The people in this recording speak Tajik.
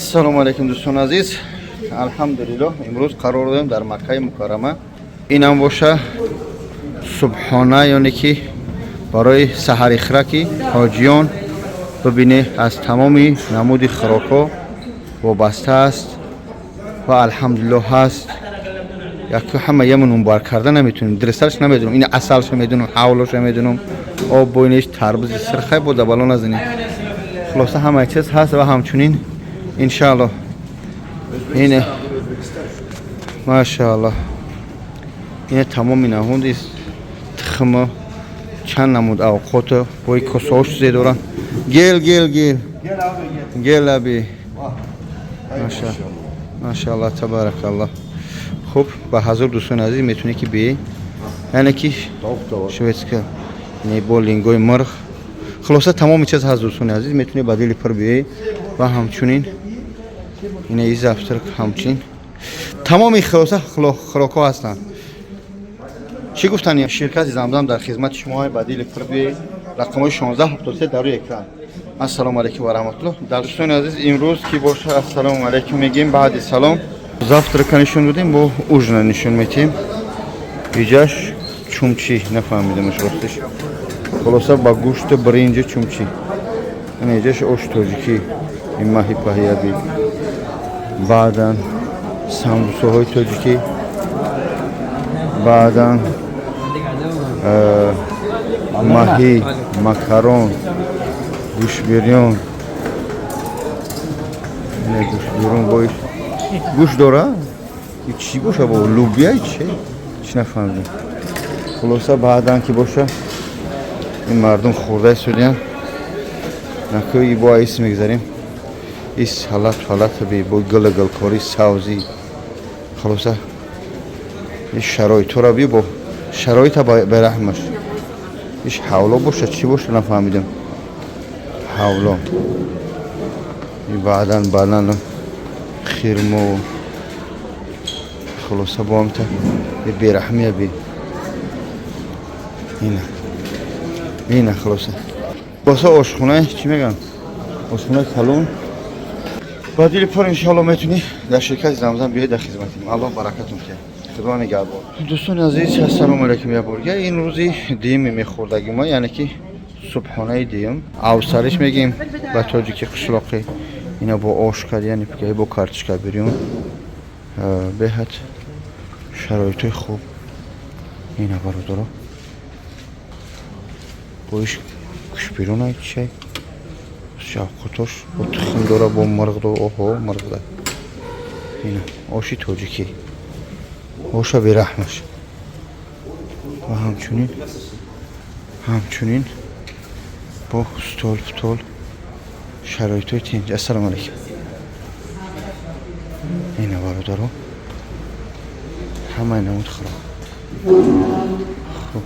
Ассалому алайкум, дӯстони азиз. Алҳамдулиллоҳ, имрӯз қарор дорем дар Маккаи Мукаррама. Инам боша субҳона, ёне ки барои саҳари хӯраки ҳоҷиён. Бибине, аз тамоми намуди хӯрокҳо вобаста аст ва алҳамдулиллоҳ ҳаст. Яку ҳама яму номбар карда наметунем, дресарш намедонам, ин асалша медонам, ҳавлоша медонам, об бойнеш, тарбузи сирхай бо дабало назанем. Хулоса, ҳамаи чиз ҳаст ва ҳамчунин, иншааллоҳ, ине, машааллоҳ, ине тамоми намуди тухма, чанд намуд авқото бои косаҳош чизе доранд. Гел, гел, гел, гел, аби. Машааллоҳ, табаракаллоҳ. Хуб, ба ҳазор дӯстони азиз, метавонед ки биёед, яъне ки шведска не бо лингои мурғ. Хулоса, тамоми чиз ҳаст, дӯстони азиз, метавонед ба дили пур биёед. Ва ҳамчунин ина и завтрак, ҳамчунин тамоми, хулоса, хӯрокҳо ҳастанд. Чӣ гуфтани, ширкати Замзам дар хизмати шумо. Ба дили пур биёед. Рақамҳои 1673 дар рӯи экран. Ассалому алайкум ва раҳматуллоҳ. Дар дӯстони азиз, имрӯз ки боша, ассалому алайкум мегӯем. Баъди салом завтрака нишон додем, бо ужина нишон метиҳем. Иҷаш чумчи, нафаҳмидамаш ростиш. Хулоса, ба гӯшту биринҷу чумчи. Ина иҷаш ош тоҷикӣ, ин маҳи паҳияби, баъдан самбусаҳои тоҷикӣ, баъдан маҳӣ, макарон, гӯшбирён. Ина гӯшбирён бо гӯшт дора, чӣ боша, бо лубия, чи чӣ, нафаҳмидем. Хулоса, баъдан ки боша, ин мардум хӯрда истодиян. Накӯи бо ис мегзарем, и салат фалат би, бо гила гилкорӣ, савзӣ. Хулоса, ин шароитҳоро би, бо шароита бераҳмаш. Иш ҳавло боша, чӣ боша, нафаҳмидем. Ҳавло баъдан баъдан хирмо. Хулоса, бо амта бераҳмия би. Ина, ина, хулоса, ошхона, чӣ мегӯям, ошхонаи калон. Ба дили пур, иншоалло, метунӣ дар ширкати Замзам биёед, дар хизматим. Аллоҳ баракатон киҳад, худо нигаҳбон. Дӯстони азиз, ассалому алайкум. Як борга ин рӯзи дуюми мехӯрдаги мо, яъне ки субҳонаи дуюм, авсариш мегӯем ба тоҷики қишлоқӣ. Ина бо ош кард, яъне бо картишка бирён. Беҳад шароитҳои хуб. Ина, бародаро, боиш гӯшбирён, чай, шавқутош бо тухм дора, бо мурғ дора. Оҳо, мурғ да. Ина оши тоҷикӣ, оша бераҳмаш. Ва ҳамчунин бо стол птол, шароитҳои тинҷ. Ассалому алайкум. Ина, бародаро, ҳамаи намуд хӯрок. Хуб.